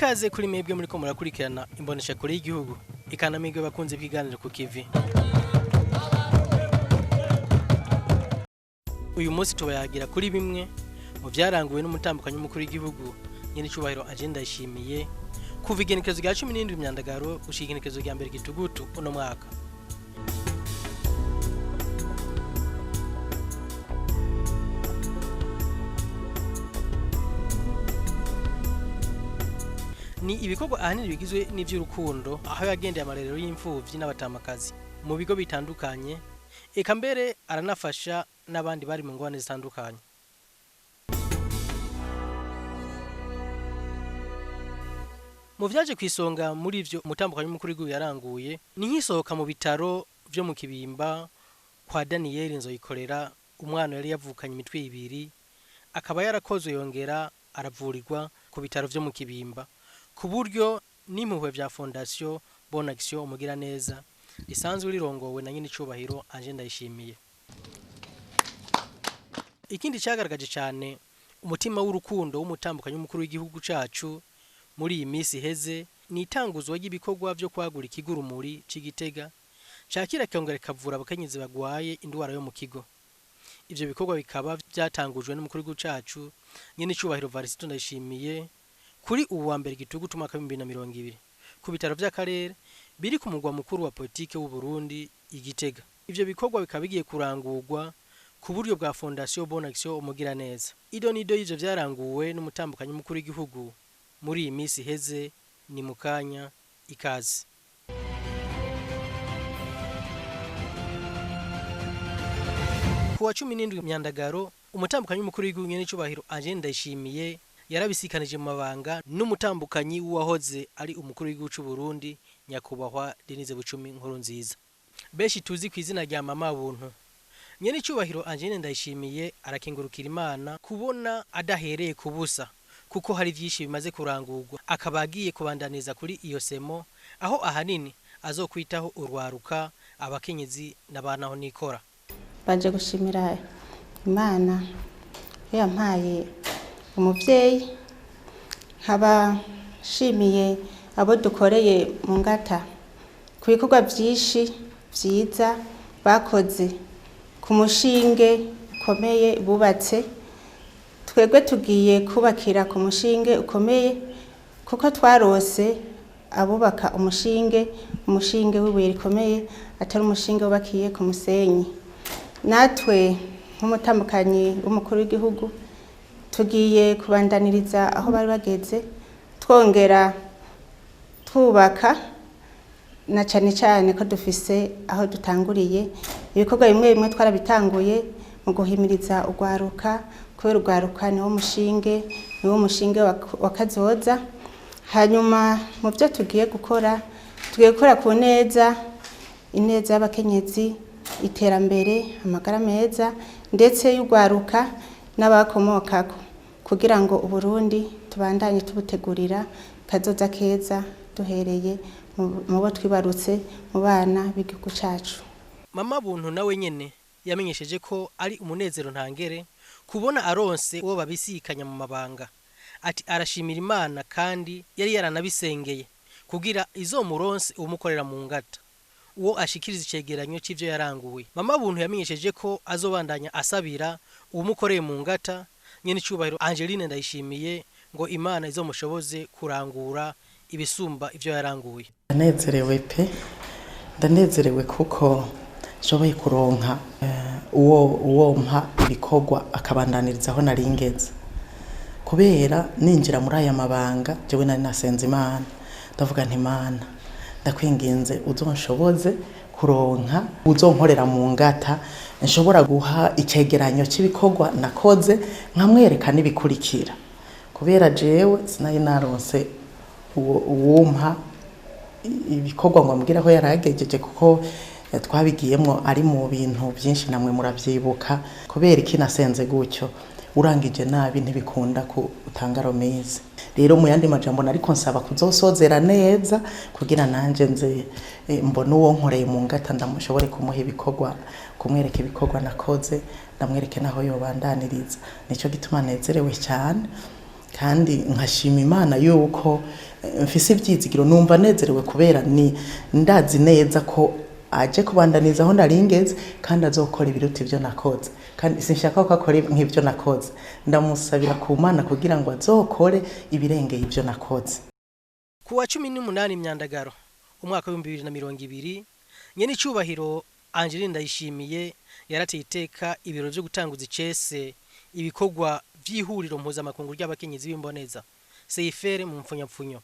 Ikaze kuri mwebwe muriko murakurikirana imboneshakure y'igihugu, ikanamigwe bakunze bwiganira ku kivi. Uyu munsi tubayagira kuri bimwe mu byaranguwe n'umutambukanyi w'umukuru w'igihugu nyenicubahiro Angèle Ndayishimiye kuva igenekerezo rya 17 Myandagaro gushika igenekerezo rya mbere Gitugutu uno mwaka. Ni ibikorwa ahanini bigizwe n'ivy'urukundo, aho yagendeye amarerero y'imfuvyi n'abatamakazi mu bigo bitandukanye, eka mbere aranafasha n'abandi bari mu ngorane zitandukanye. Mu vyaje kw'isonga muri ivyo umutambukanyi w'umukuru w'igihugu yaranguye ni nk'isohoka mu bitaro vyo mu Kibimba kwa Daniyeli Nzoyikorera, umwana yari yavukanye imitwe ibiri, akaba yarakozwe yongera aravurirwa ku bitaro vyo mu Kibimba, ku buryo n'impuhwe vya Fondation Bonne Action Umugiraneza risanzwe rirongowe na nyenicubahiro Angèle Ndayishimiye. Ikindi cagaragaje cane umutima w'urukundo w'umutambukanyi w'umukuru w'igihugu cacu muri iyi misi iheze ni itanguzwa ry'ibikorwa vyo kwagura ikigo Urumuri c'i Gitega cakira kikongera kikavura abakenyezi bagwaye indwara yo mu kigo. Ivyo bikorwa bikaba vyatangujwe n'umukuru w'igihugu cacu nyenicubahiro Varisito Ndayishimiye kuri uwu wa mbere Gitugutu umwaka w'ibihumbi bibiri na mirongo ibiri ku bitaro vy'akarere biri ku mugwa mukuru wa politike w'u Burundi i Gitega. Ivyo bikorwa bikaba bigiye kurangurwa ku buryo bwa Fondation Bonne Action Umugiraneza. Ido nido y'ivyo vyaranguwe n'umutambukanyi w'umukuru w'igihugu muri iyi misi iheze ni mukanya ikaze. Kuwa 17 Myandagaro, umutambukanyi w'umukuru w'igihugu nyenicubahiro Angèle Ndayishimiye yarabisikanije mu mabanga n'umutambukanyi w'uwahoze ari umukuru w'igihugu c'u Burundi nyakubahwa Denise Bucumi Nkurunziza, benshi tuzi ku izina rya Mama Buntu. Nyenicubahiro Angèle Ndayishimiye arakengurukira Imana kubona adahereye ku busa, kuko hari vyinshi bimaze kurangurwa, akaba agiye kubandaniza kuri iyo semo, aho ahanini azokwitaho urwaruka, abakenyezi n'abanaho nikora. Baje gushimira Imana yampaye umuvyeyi, nkaba nshimiye abo dukoreye mu ngata ku bikorwa vyinshi vyiza bakoze, ku mushinge ukomeye bubatse. Twebwe tugiye kubakira ku mushinge ukomeye, kuko twarose abubaka umushinge w'ibuye rikomeye, atari umushinge wubakiye ku musenyi. Natwe nk'umutambukanyi w'umukuru w'igihugu tugiye kubandaniriza aho bari bageze, twongera twubaka, na cane cane ko dufise aho dutanguriye. Ibikorwa bimwe bimwe twarabitanguye mu guhimiriza urwaruka, kubera urwaruka niwo mushinge wa kazoza. Hanyuma mu byo tugiye gukora, tugiye gukora ku neza, ineza y'abakenyezi, iterambere, amagara meza, ndetse y'urwaruka n'abakomokako, kugira ngo Uburundi tubandanye tubutegurira kazoza keza, duhereye mu bo twibarutse, mu bana b'igihugu cacu. Mama Buntu nawe nyene yamenyesheje ko ari umunezero ntangere kubona aronse uwo babisikanya mu mabanga. Ati arashimira Imana kandi yari yaranabisengeye kugira izomuronse umukorera mu ngata, uwo ashikiriza icegeranyo c'ivyo yaranguwe. Mama Buntu yamenyesheje ko azobandanya asabira uwumukoreye mu ngata nyenicubahiro Angeline Ndayishimiye ngo Imana izomushoboze kurangura ibisumba ivyo yaranguye. Ndanezerewe pe, ndanezerewe kuko nshoboye kuronka uwo mpa ibikorwa akabandaniriza aho naringeze. Kubera ninjira muri aya mabanga jewe nari nasenze Imana, ndavuga nti Imana ndakwinginze uzonshoboze kuronka uzonkorera mu ngata, nshobora guha icegeranyo cy'ibikorwa nakoze nkamwereka n'ibikurikira. Kubera jewe sinari naronse uwumpa ibikorwa ngo ambwire aho yaragejeje, kuko twabigiyemwo ari mu bintu byinshi namwe muravyibuka. Kubera iki nasenze gutyo, urangije nabi ntibikunda ko utanga remise. Rero mu yandi majambo nariko nsaba kuzosozera neza kugira nanje nze mbone uwo nkoreye mu ngata, ndamushobore kumuha ibikorwa, kumwereka ibikorwa nakoze, ndamwereke naho yobandaniriza. Nico gituma nezerewe cyane. Kandi nkashima Imana yuko mfise ivyizigiro, numva nezerewe kubera ni ndazi neza ko aje kubandaniza aho naringeze, kandi azokora ibiruta ivyo nakoze. Kandi sinshaka ko akora nk'ivyo nakoze, ndamusabira ku Mana kugira ngo azokore ibirengeye ivyo nakoze. Ku wa 18 Myandagaro umwaka w'2020, nyene icubahiro Angeline Ndayishimiye yarateye iteka ibiro vyo gutanguza icese ibikorwa vy'ihuriro mpuzamakungu ry'abakenyezi b'imboneza, Seifere mu mfunyapfunyo,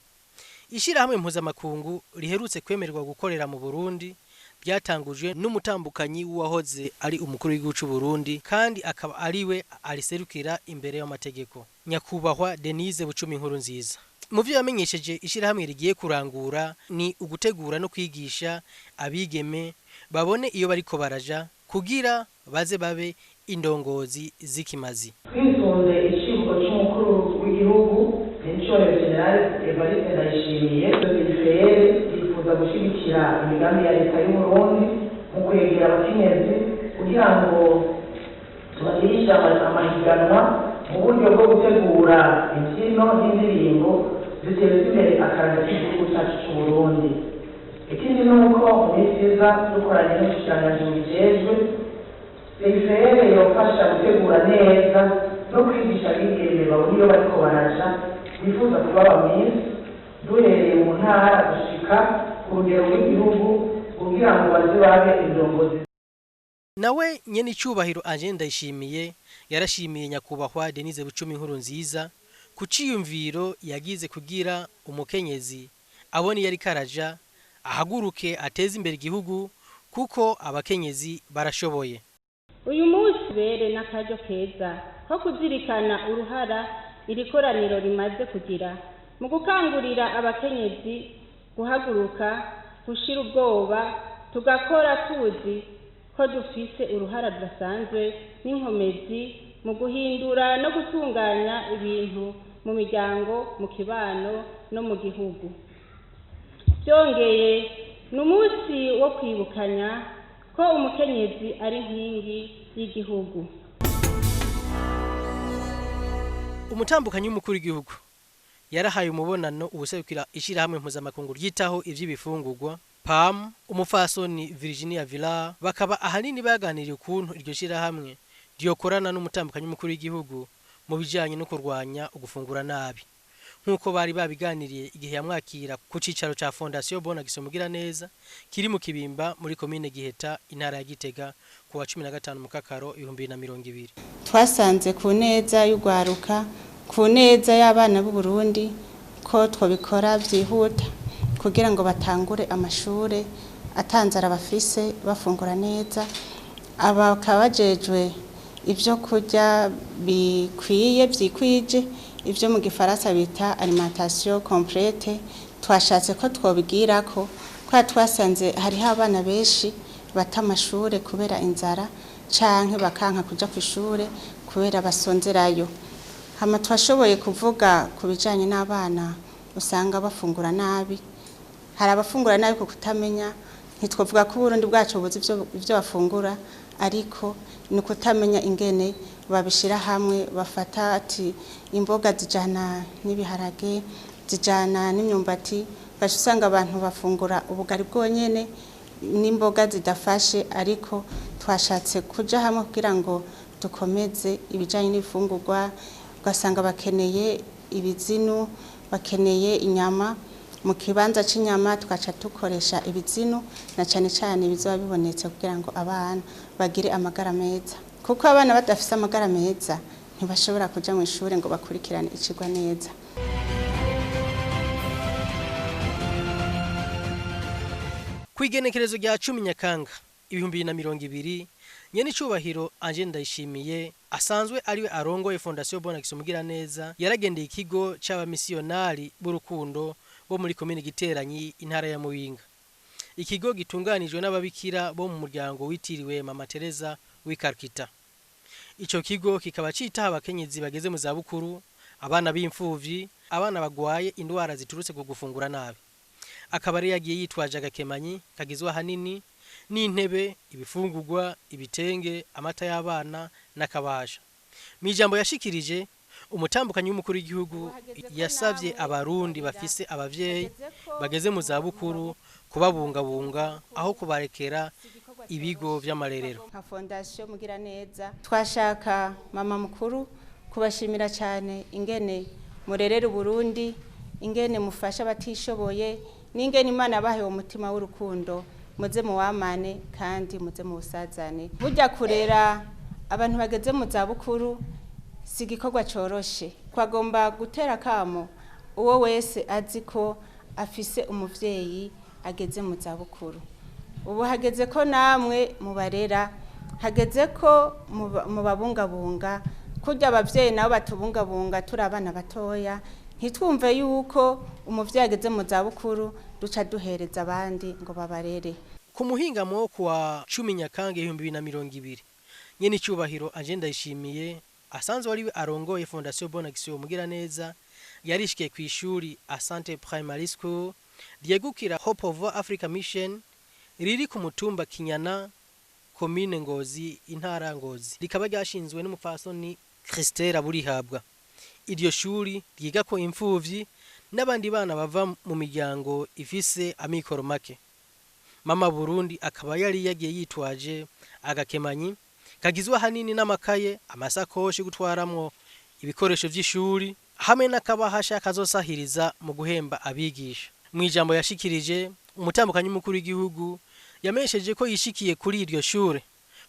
ishirahamwe mpuzamakungu riherutse kwemererwa gukorera mu Burundi, byatangujwe n'umutambukanyi w'uwahoze ari umukuru w'igihugu c'u Burundi kandi akaba ariwe ariserukira imbere y'amategeko, nyakubahwa Denise Bucumi Inkuru Nziza. Mu vyo yamenyesheje ishirahamwe rigiye kurangura ni ugutegura no kwigisha abigeme babone iyo bariko baraja kugira baze babe indongozi z'ikimazi. Twisunze icivugo c'umukuru w'igihugu n'icyorezo General Evariste Ndayishimiye, CIFR yifuza gushigikira imigambi ya leta y'u Burundi mu kwegera abakenyezi kugira ngo tubagirishe amahiganwa mu buryo bwo gutegura imbyino n'indirimbo ziteza imbere akaranga k'igihugu cyacu c'u Burundi. Ikindi ni uko mu minsi iza dukoranye n'ubushikiranganji bubijejwe, CIFR yofasha gutegura neza no kwigisha abigeme babona iyo bariko baraja bifuza kuba ba miss, duhereye mu ntara gushika ku rugero rw'igihugu, kugira ngo baze babe indongozi. Nawe nyene icubahiro Angeline Ndayishimiye yarashimiye nyakubahwa Denise Bucumi Inkuru Nziza ku ciyumviro yagize kugira umukenyezi abone iyo ariko araja, ahaguruke ateze imbere igihugu, kuko abakenyezi barashoboye. Uyu munsi bere n'akaryo keza ko kuzirikana uruhara iri koraniro rimaze kugira mu gukangurira abakenyezi guhaguruka, gushira ubwoba, tugakora tuzi ko dufise uruhara rudasanzwe n'inkomezi mu guhindura no gutunganya ibintu mu miryango, mu kibano no mu gihugu. Byongeye ni umunsi wo kwibukanya ko umukenyezi ari inkingi y'igihugu. Umutambukanyi w'umukuru w'igihugu yarahaye umubonano uwuserukira ishirahamwe mpuzamakungu ryitaho ivy'ibifungurwa PAM, umufasoni Virginia Villar, bakaba ahanini baganiriye ukuntu iryo shirahamwe ryokorana n'umutambukanyi w'umukuru w'igihugu mu bijanye no kurwanya ugufungura nabi, nk'uko bari babiganiriye igihe yamwakira ku cicaro ca Fondation Bona Gisomugira neza kiri mu Kibimba muri komine Giheta, intara ya Gitega, ku wa 15 Mukakaro 2020. Twasanze ku neza y'ugwaruka, ku neza y'abana b'u Burundi, ko twabikora byihuta kugira ngo batangure amashure atanzara bafise, bafungura neza. Aba bakaba bajejwe ibyo kurya bikwiye, byikwije, ibyo mu gifaransa bita alimentation complète. Twashatse ko twobigirako kwa twasanze hariho abana benshi bata amashure kubera inzara, canke bakanka kuja kw'ishure kubera basonzerayo. Hama twashoboye kuvuga ku bijanye n'abana usanga bafungura nabi. Hari abafungura nabi ku kutamenya. Ntitwavuga ko Uburundi bwacu buzi ivyo bafungura, ariko ni ukutamenya ingene babishira hamwe. Bafata ati imboga zijana n'ibiharage, zijana n'imyumbati, ugaca usanga abantu bafungura ubugari bwonyene n'imboga zidafashe. Ariko twashatse kuja hamwe kugira ngo dukomeze ibijanye n'ibifungurwa. Ugasanga bakeneye ibizinu, bakeneye inyama, mu kibanza c'inyama tugaca dukoresha ibizinu, na cane cane bizoba bibonetse, kugira ngo abana bagire amagara meza, kuko abana badafise amagara meza ntibashobora kuja mu ishure ngo bakurikirane icigwa neza. Kw'igenekerezo rya 10 Nyakanga 2020, nyene icubahiro Angeline Ndayishimiye asanzwe ariwe arongoye Fondation Bona Gisomugira neza yaragendeye ikigo c'abamisiyonari b'urukundo bo muri komine Giteranyi, intara ya Muyinga, ikigo gitunganijwe n'ababikira bo mu muryango witiriwe Mama Teresa w'i Calcutta. Ico kigo kikaba citaho abakenyezi bageze mu zabukuru, abana b'imfuvyi, abana bagwaye indwara ziturutse ku gufungura nabi. Akaba ari yagiye yitwaje agakemanyi kagizwe ahanini n'intebe, ibifungurwa, ibitenge, amata y'abana n'akabasha. Mw'ijambo yashikirije, Umutambukanyi w'umukuru w'igihugu yasavye abarundi bafise abavyeyi bageze mu zabukuru kubabungabunga aho kubarekera ibigo vy'amarerero. Nka fondation Mugiraneza twashaka mama mukuru kubashimira cyane ingene murerera Burundi, ingene mufasha abatishoboye, n'ingene Imana yabahaye umutima w'urukundo, muze muwamane kandi muze muwusazane. Burya kurera abantu bageze mu zabukuru si igikorwa coroshe. Twagomba gutera kamo uwo wese azi ko afise umuvyeyi ageze mu zabukuru. Ubu hageze ko namwe mubarera, hageze ko mubabungabunga, kurya abavyeyi nabo batubungabunga turi abana batoya, ntitwumve yuko umuvyeyi ageze mu zabukuru duca duhereza abandi ngo babarere. Ku muhingamo wo kuwa 10 Nyakanga 2020, nyene icubahiro Ange Ndayishimiye asanzwe ari we arongoye Fondation Bonne Action Mugiraneza yarishikiye kw'ishuri Asante Primary School ryegukira Hope of Africa Mission riri ku mutumba Kinyana, komine Ngozi, intara Ngozi, rikaba ryashinzwe n'umupfasoni Christelle Burihabwa. Iryo shuri ryigako imfuvyi n'abandi bana bava mu miryango ifise amikoro make. Mama Burundi akaba yari yagiye yitwaje agakemanyi kagizwe ahanini n'amakaye, amasakoshi gutwaramwo ibikoresho vy'ishuri hamwe n'akabahasha kazosahiriza mu guhemba abigisha. Mu ijambo yashikirije, umutambukanyi mukuru w'igihugu yamenyesheje ko yishikiye kuri iryo shure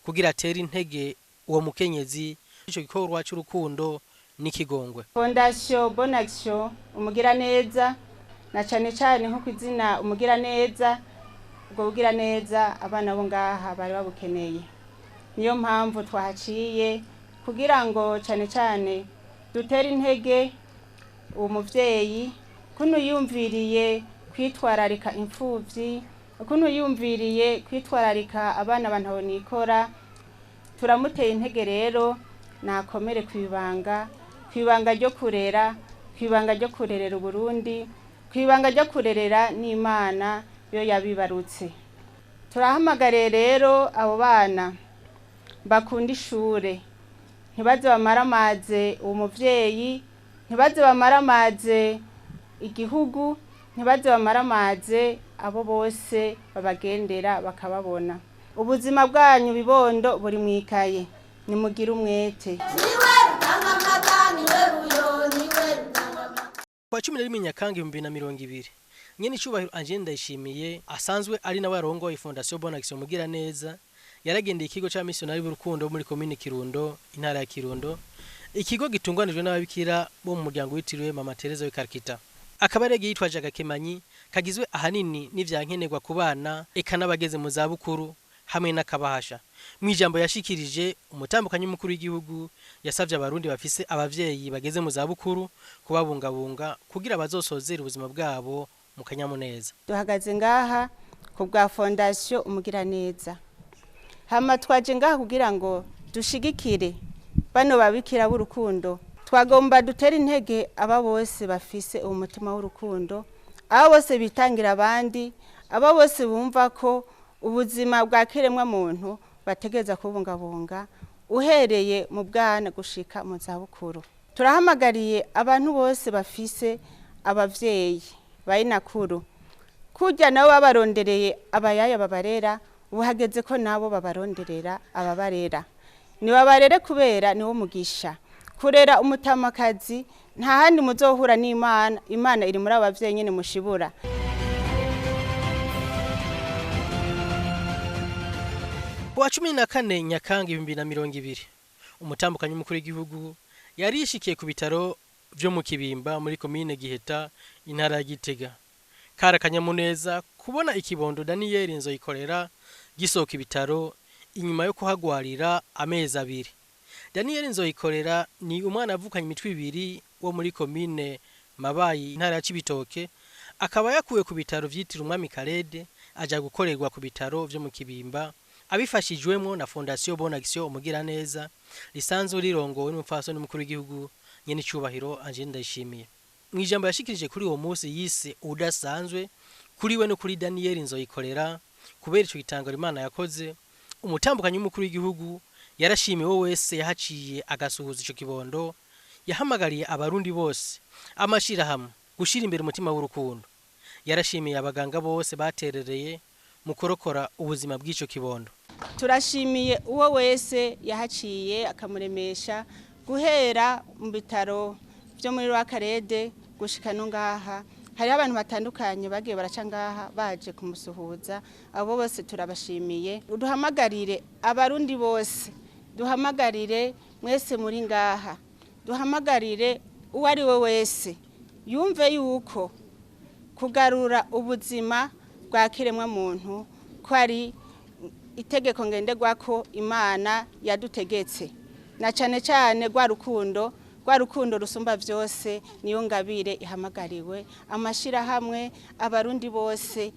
kugira atere intege uwo mukenyezi ico gikorwa c'urukundo n'ikigongwe. Fondation Bonne Action Umugiraneza, na cane cane nko kwizina Umugiraneza, ubwo bugiraneza abana bo ngaha bari babukeneye. Niyo mpamvu twahaciye kugira ngo cane cane dutere intege uwo muvyeyi kuno yumviriye kwitwararika imfuvyi, kuno yumviriye kwitwararika abana bantabonikora. Turamuteye intege rero nakomere kwibanga, kwibanga ryo kurera, kwibanga ryo kurerera Uburundi, kwibanga ryo kurerera n'Imana yo yabibarutse. Turahamagariye rero abo bana bakunda ishure, ntibaze bamaramaze uwo muvyeyi, ntibaze bamaramaze igihugu, ntibaze bamaramaze abo bose babagendera bakababona. Ubuzima bwanyu bibondo buri mwikaye, nimugire umwete. Kwa 11 Nyakanga 2020, nyene icubahiro Ange Ndayishimiye asanzwe ari nawe arongoye Fondation Bonne Action Mugiraneza yaragendeye ikigo ca missionari b'urukundo muri komine Kirundo, intara ya Kirundo, ikigo gitunganijwe n'ababikira bo mu muryango witiriwe Mama Teresa w'i Calcutta. Akaba yari yitwaje agakemanyi kagizwe ahanini n'ivyankenerwa ku bana eka n'abageze mu zabukuru hamwe n'akabahasha. Mu ijambo yashikirije, umutambukanyi mukuru w'igihugu yasavye abarundi bafise abavyeyi bageze mu zabukuru kubabungabunga kugira bazosozere ubuzima bwabo mu kanyamuneza. Duhagaze ngaha ku bwa Fondation Umugiraneza. Hama twaje ngaha kugira ngo dushigikire bano babikira b'urukundo. Twagomba dutere intege aba bose bafise umutima w'urukundo, aba bose bitangira abandi, aba bose bumva ko ubuzima bwa kiremwa muntu bategeza kubungabunga uhereye mu bwana gushika mu zabukuru. Turahamagariye abantu bose bafise abavyeyi bayinakuru kurya nabo babarondereye abayaya babarera, ubu hageze ko nabo babaronderera ababarera. Nibabarere kubera niwo mugisha. Kurera umutamakazi nta handi muzohura n'Imana, Imana iri muri abavyeyi nyene mushibura. Kuwa 14 Nyakanga 2020, umutambukanyi mukuru w'igihugu yarishikiye ku bitaro vyo mu Kibimba muri komine Giheta, intara ya Gitega. Kari akanyamuneza kubona ikibondo Daniel Nzoyikorera gisohoka ibitaro inyuma yo kuhagwarira amezi abiri. Daniel Nzoyikorera ni umwana avukanye imitwe ibiri wo muri komine Mabayi, intara ya Cibitoke, akaba yakuwe ku bitaro vyitiriwe Umwami Karede aja gukorerwa ku bitaro vyo mu Kibimba abifashijwemwo na Fondation Bonne Action Umugiraneza risanzwe rirongowe n'umupfasoni mukuru w'igihugu nyene icubahiro Ange Ndayishimiye. Mu ijambo yashikirije kuri uwo munsi yise udasanzwe kuri we no kuri Daniel Nzoyikorera kubera ico gitangaro Imana yakoze, umutambukanyi w'umukuru w'igihugu yarashimiwe wese yahaciye agasuhuza ico kibondo, Yahamagariye abarundi bose, amashirahamwe, gushira imbere umutima w'urukundo. Yarashimiye abaganga bose baterereye mu kurokora ubuzima bw'ico kibondo. Turashimiye uwo wese yahaciye akamuremesha, guhera mu bitaro byo muri Rwakarede gushika no ngaha. Hariho abantu batandukanye bagiye baraca ngaha baje kumusuhuza, abo bose turabashimiye. Duhamagarire abarundi bose, duhamagarire mwese muri ngaha, duhamagarire uwo ari we wese yumve yuko kugarura ubuzima bwa kiremwa muntu ko ari itegeko ngenderwako Imana yadutegetse, na cane cane rwa rukundo, rwa rukundo rusumba vyose. Niyo ngabire ihamagariwe amashirahamwe, abarundi bose,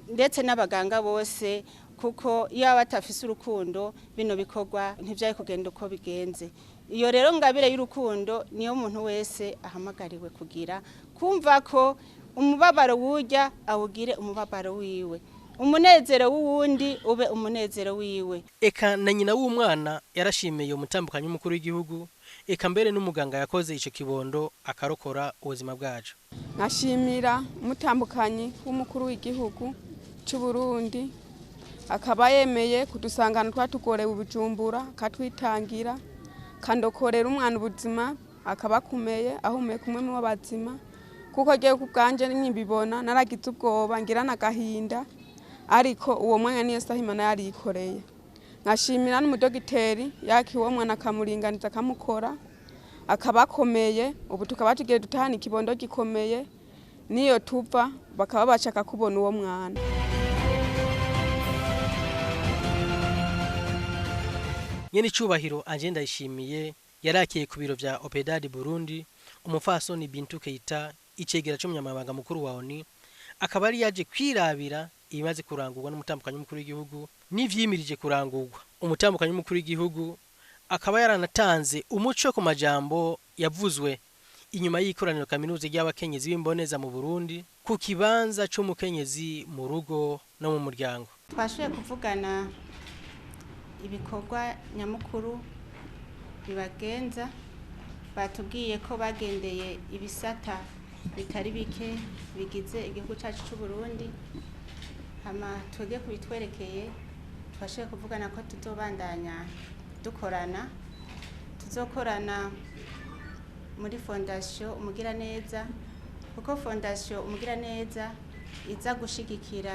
ndetse n'abaganga bose, kuko iyo baba batafise urukundo bino bikorwa ntivyari kugenda uko bigenze. Iyo rero ngabire y'urukundo niyo umuntu wese ahamagariwe kugira, kumva ko umubabaro wurya awugire umubabaro wiwe, umunezero w'uwundi ube umunezero wiwe. Eka na nyina w'umwana yarashimiye umutambukanyi w'umukuru w'igihugu, eka mbere n'umuganga yakoze ico kibondo akarokora ubuzima bwacu. Nkashimira umutambukanyi w'umukuru w'igihugu cy'u Burundi, akaba yemeye kudusangana twatugorewe Bujumbura, akatwitangira kandokorera umwana ubuzima, akaba akomeye ahumeka umwe mu bazima, kuko agiye ku bwanje nkimbibona naragize ubwoba ngira n'agahinda, ariko uwo mwanya niyo saha Imana yarikoreye. Nkashimira n'umudogiteri yakiwe uwo mwana akamuringaniza akamukora akaba akomeye, ubu tukaba tugiye dutahana ikibondo gikomeye, niyo tuva bakaba bashaka kubona uwo mwana. Nyene icubahiro Angel Ndayishimiye yarakiye ku biro vya Opedadi Burundi umupfasoni Bintou Keita, icegera c'umunyamabanga mukuru wa ONU, akaba yari yaje kwirabira ibimaze kurangurwa n'umutambukanyi w'umukuru w'igihugu n'ivyimirije kurangurwa. Umutambukanyi w'umukuru w'igihugu akaba yaranatanze umuco ku majambo yavuzwe inyuma y'ikoraniro kaminuza ry'abakenyezi b'imboneza mu Burundi ku kibanza c'umukenyezi mu rugo no mu muryango. Twashoboye kuvugana ibikorwa nyamukuru bibagenza, batubwiye ko bagendeye ibisata bitari bike bigize igihugu cyacu cy'u Burundi. Hama twebwe kubitwerekeye twashoboye kuvugana ko tuzobandanya dukorana, tuzokorana muri Fondation Umugiraneza, kuko Fondation Umugiraneza iza gushigikira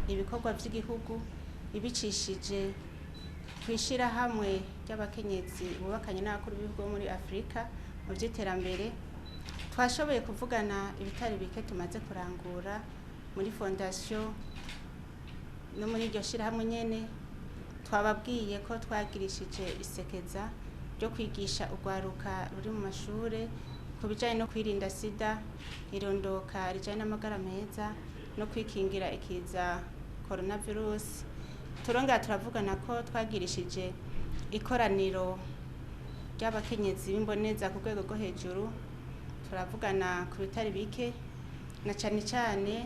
ibikorwa by'igihugu ibicishije kwishirahamwe ry'abakenyezi bubakanye n'abakuru b'ibihugu muri Afrika mu by'iterambere. Twashoboye kuvugana ibitari bike tumaze kurangura muri fondation no muri iryo shirahamwe nyene. Twababwiye ko twagirishije isekeza ryo kwigisha urwaruka ruri mu mashure ku bijanye no kwirinda sida, irondoka rijanye n'amagara meza no kwikingira ikiza coronavirus. Turongera turavugana ko twagirishije ikoraniro ry'abakenyezi b'imboneza ku rwego rwo hejuru. Turavugana ku bitari bike, na cane cane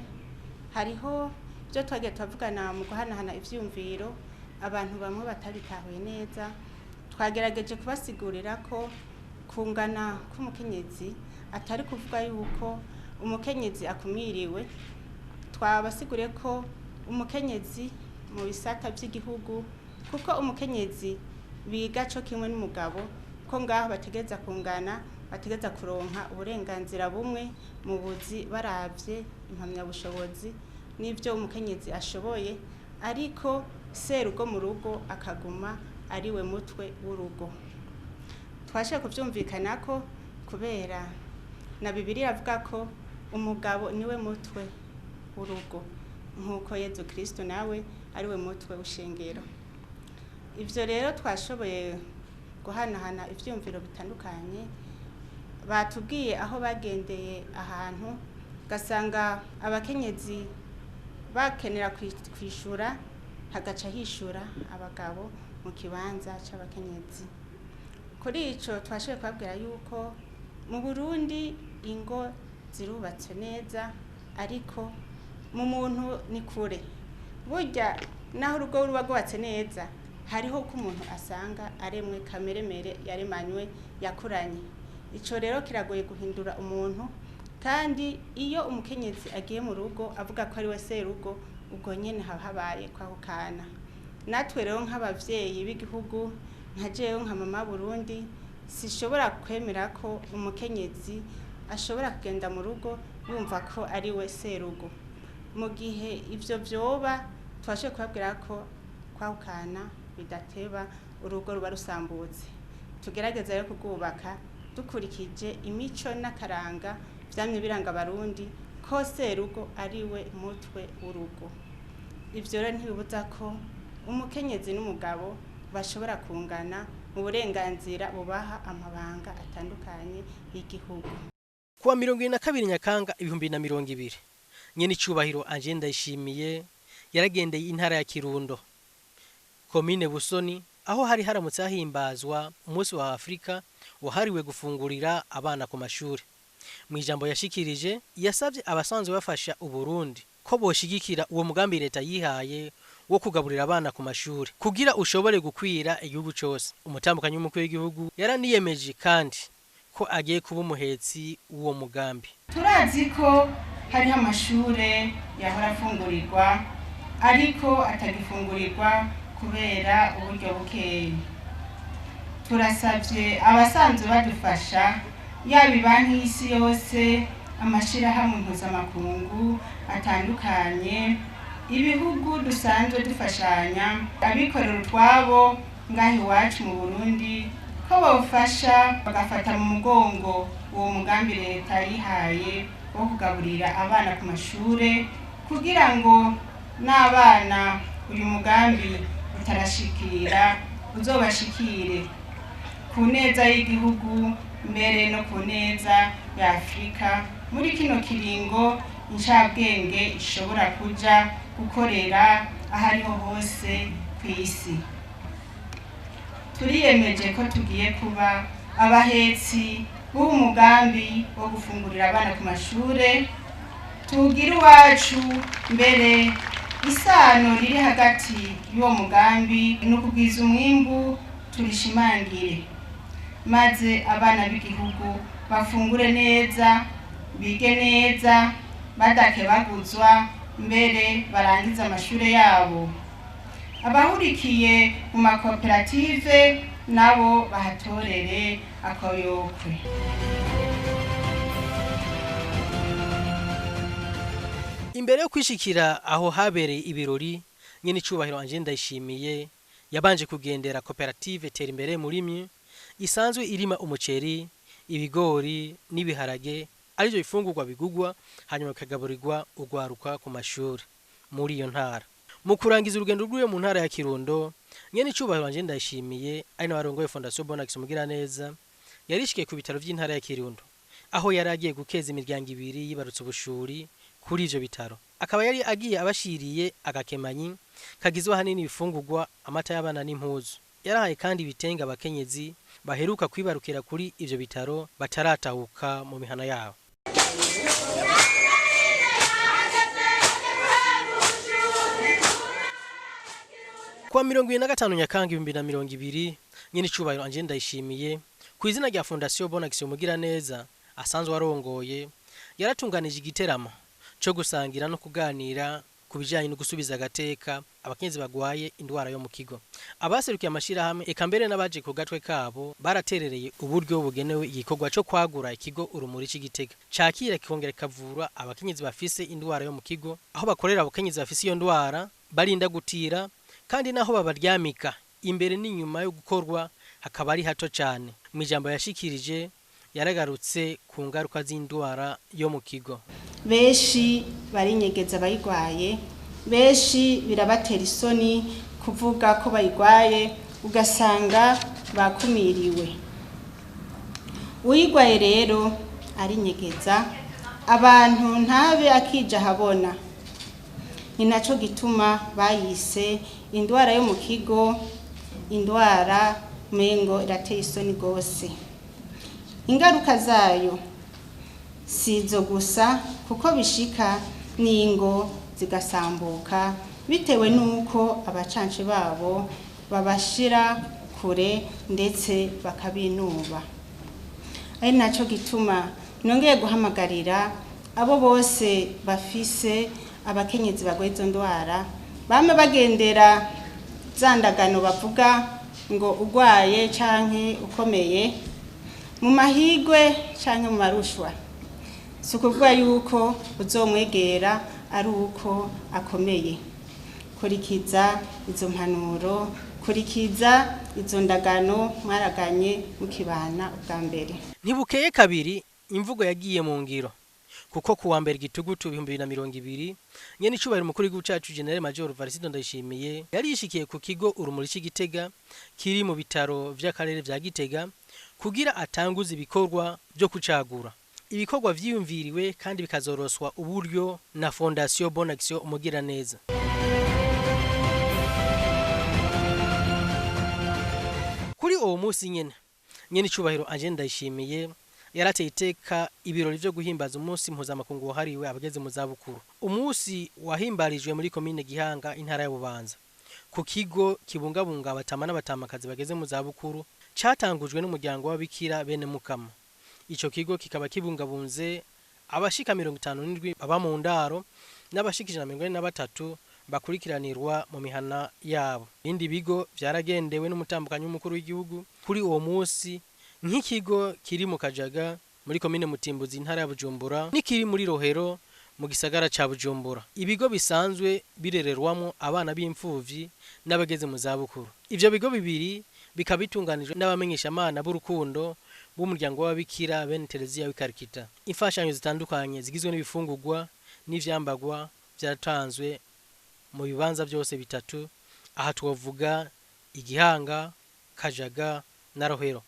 hariho ibyo twagiye turavugana mu guhanahana ivyiyumviro, abantu bamwe batabitahuye neza. Twagerageje kubasigurira ko kungana k'umukenyezi atari kuvuga yuko umukenyezi akumiriwe. Twabasiguriye ko umukenyezi mu bisata by'igihugu, kuko umukenyezi biga co kimwe n'umugabo, ko ngaho bategereza kungana, bategereza kuronka uburenganzira bumwe mu buzi baravye impamyabushobozi n'ivyo umukenyezi ashoboye, ariko serugo mu rugo akaguma ariwe mutwe w'urugo. Twashoboye kuvyumvikana ko kubera na Bibiliya avuga ko umugabo niwe mutwe w'urugo, nk'uko Yezu Kristo nawe ariwe mutwe w'ushengero. Ivyo rero twashoboye guhanahana ivyiyumviro bitandukanye. Batubwiye aho bagendeye ahantu gasanga abakenyezi bakenera kwishura, hagaca hishura abagabo mu kibanza c'abakenyezi. Kuri ico twashoboye kubabwira yuko mu Burundi ingo zirubatse neza, ariko mu muntu ni kure. Burya naho urugo ruba rwubatse neza, hariho ko umuntu asanga aremwe kameremere yaremanywe yakuranye. Ico rero kiragoye guhindura umuntu, kandi iyo umukenyezi agiye mu rugo avuga ko ari we serugo, ubwo nyene haba habaye kwahukana. Natwe rero nk'abavyeyi b'igihugu, nka jewe nka mama Burundi, sishobora kwemera ko umukenyezi ashobora kugenda mu rugo yumva ko ari we serugo. Mu gihe ivyo vyoba, twashoboye kubabwira ko kwahukana bidateba, urugo ruba rusambutse. Tugerageza rero kurwubaka dukurikije imico n'akaranga vyamye biranga Abarundi, ko serugo ari we mutwe w'urugo. Ivyo rero ntibibuza ko umukenyezi n'umugabo bashobora kungana mu burenganzira bubaha amabanga atandukanye y'igihugu. Kuwa 22 Nyakanga 2020, nyene icubahiro Ange Ndayishimiye yaragendeye intara ya Kirundo, komine Busoni, aho hari haramutse hahimbazwa umunsi wa Afrika wahariwe gufungurira abana ku mashuri. Mu ijambo yashikirije, yasavye abasanzwe bafasha Uburundi ko boshigikira uwo mugambi leta yihaye wo kugaburira abana ku mashuri kugira ushobore gukwira igihugu cose. Umutambukanyi w'umukuru w'igihugu yaraniyemeje kandi ko agiye kuba umuhetsi w'uwo mugambi. Turazi ko hariho amashure yahora afungurirwa ariko atagifungurirwa kubera uburyo bukeyi. Turasavye abasanzwe badufasha, yaba banki y'isi yose, amashirahamwe mpuzamakungu atandukanye, ibihugu dusanzwe dufashanya, abikorera utwabo ngaha iwacu mu Burundi, ko bofasha bagafata mu mugongo uwo mugambi leta yihaye wo kugaburira abana ku mashure, kugira ngo n'abana uyu mugambi utarashikira uzobashikire ku neza y'igihugu, mbere no ku neza ya Afrika. Muri kino kiringo incabwenge ishobora kuja gukorera ahariho hose kw'isi. Turiyemeje ko tugiye kuba abahetsi b'uwo mugambi wo gufungurira abana ku mashure, tugira iwacu mbere isano riri hagati y'uwo mugambi no kugwiza umwimbu turishimangire, maze abana b'igihugu bafungure neza, bige neza, badakebaguzwa, mbere barangize amashure yabo. Abahurikiye mu makoperative nabo bahatorere akoyokwe. Imbere yo kwishikira aho habereye ibirori, nyene icubahiro Ange Ndayishimiye yabanje kugendera koperative Tera Imbere Murimyi isanzwe irima umuceri, ibigori n'ibiharage, arivyo bifungurwa bigugwa hanyuma bikagaburirwa urwaruka ku mashuri muri iyo ntara. Mu kurangiza urugendo rw'iyo mu ntara ya Kirundo, nyene icubahiro Ange Ndayishimiye ari nawe arongoye Fondation Bonax Mugiraneza yarishikiye ku bitaro vy'intara ya Kirundo, aho yari agiye gukeza imiryango ibiri yibarutse ubushuri kuri ivyo bitaro. Akaba yari agiye abashiriye agakemanyi kagizwe ahanini ibifungurwa, amata y'abana n'impuzu. Yarahaye kandi ibitenge abakenyezi baheruka kwibarukira kuri ivyo bitaro bataratahuka mu mihana yabo. Kuwa 25 Nyakanga 2020, nyene icubahiro Ange Ndayishimiye ku izina rya Fondation Bonax Mugiraneza asanzwe arongoye, yaratunganije igiteramo co gusangira no kuganira ku bijanye no gusubiza agateka abakenyezi bagwaye indwara yo mu kigo. Abaserukiye amashirahamwe eka mbere n'abaje ku gatwe kabo baraterereye uburyo bugenewe igikorwa co kwagura ikigo Urumuri c'Igitega cakira kikongera kikavura abakenyezi bafise indwara yo mu kigo, aho bakorera abakenyezi bafise iyo ndwara barinda gutira, kandi naho babaryamika imbere n'inyuma yo gukorwa hakaba ari hato cane. Mu ijambo yashikirije yaragarutse ku ngaruka z'indwara yo mu kigo. Benshi barinyegeza bayigwaye, benshi birabatera isoni kuvuga ko bayigwaye, ugasanga bakumiriwe. Uyigwaye rero arinyegeza, abantu ntabe akija habona. Ni naco gituma bayise indwara yo mu kigo, indwara mengo irateye isoni gose. Ingaruka zayo sizo gusa, kuko bishika n'ingo zigasambuka bitewe nuko abacanci babo babashira kure ndetse bakabinuba. Ari naco gituma nongeye guhamagarira abo bose bafise abakenyezi bagwaye izo ndwara, bame bagendera za ndagano bavuga ngo ugwaye canke ukomeye mu mahigwe canke mu marushwa, si ukuvuga yuko uzomwegera ari uko akomeye. Kurikiza izo mpanuro, kurikiza izo ndagano mwaraganye mukibana ubwa mbere. Ntibukeye kabiri imvugo yagiye mu ngiro, kuko kuwa mbere gitugutu 2020 nyene icubahiro umukuru w'igihugu cacu General Major Evariste Ndayishimiye yari yishikiye ku kigo Urumuri c'Igitega kiri mu bitaro vy'akarere vya Gitega kugira atanguze ibikorwa vyo kucagura. Ibikorwa vyiyumviriwe kandi bikazoroswa uburyo na Fondation Bonne Action Umugiraneza. Kuri uwo munsi nyene icubahiro Angèle Ndayishimiye yarateye iteka ibirori vyo guhimbaza umunsi mpuzamakungu wahariwe abageze mu zabukuru. Umunsi wahimbarijwe muri komine Gihanga, intara ya Bubanza, ku kigo kibungabunga abatama n'abatamakazi bageze mu zabukuru catangujwe n'umuryango w'ababikira bene Mukama. Ico kigo kikaba kibungabunze abashika 57 baba mu ndaro n'abashika 143 bakurikiranirwa mu mihana yabo. Ibindi bigo vyaragendewe n'umutambukanyi w'umukuru w'igihugu kuri uwo munsi, nk'ikigo kiri mu Kajaga muri komine Mutimbuzi, intara ya Bujumbura, n'ikiri muri Rohero mu gisagara ca Bujumbura. Ibigo bisanzwe birererwamo abana b'imfuvyi n'abageze mu zabukuru. Ivyo bigo bibiri bikaba bitunganijwe n'abamenyeshamana b'urukundo b'umuryango w'ababikira bene Tereziya w'i Karikita. Imfashanyo zitandukanye zigizwe n'ibifungurwa n'ivyambagwa vyaratanzwe mu bibanza byose bitatu. Aha twovuga Igihanga, Kajaga na Rohero.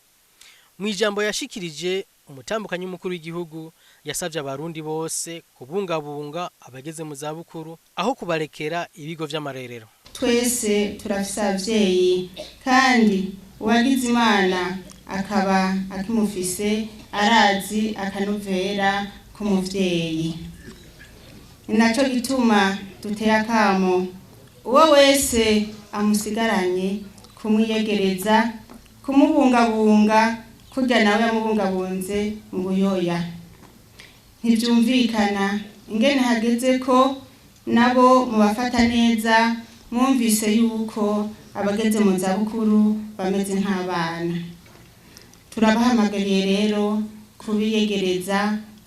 Mu ijambo yashikirije, umutambukanyi w'umukuru w'igihugu yasavye abarundi bose kubungabunga abageze mu zabukuru aho kubarekera ibigo vy'amarerero. Twese turafise abavyeyi, kandi uwagize Imana akaba akimufise arazi akanovera k'umuvyeyi. Ni naco gituma duteye akamo uwo wese amusigaranye kumwiyegereza, kumubungabunga kurya nawe yamubungabunze mu buyoya. Ntivyumvikana ingene hageze ko nabo mubafata neza, mwumvise yuko abageze mu zabukuru bameze nk'abana. Turabahamagariye rero kubiyegereza,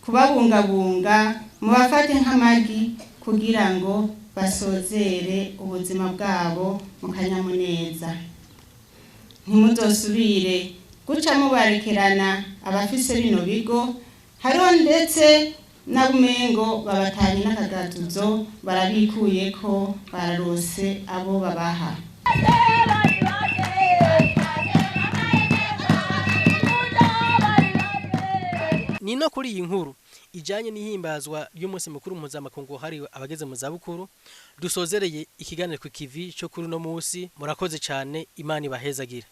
kubabungabunga, mubafate nk'amagi kugira ngo basozere ubuzima bwabo mu kanyamuneza. Ntimuzosubire guca mubarekerana abafise bino bigo, hariho ndetse n'abumengo babatanye n'akagatuzo barabikuyeko, bararose abo babaha. Ni no kuri iyi nkuru ijanye n'ihimbazwa ry'umunsi mukuru mpuzamakungu wahariwe abageze mu zabukuru dusozereye ikiganiro ku kivi cyo kuri uno munsi. Murakoze cyane, Imana ibahezagira.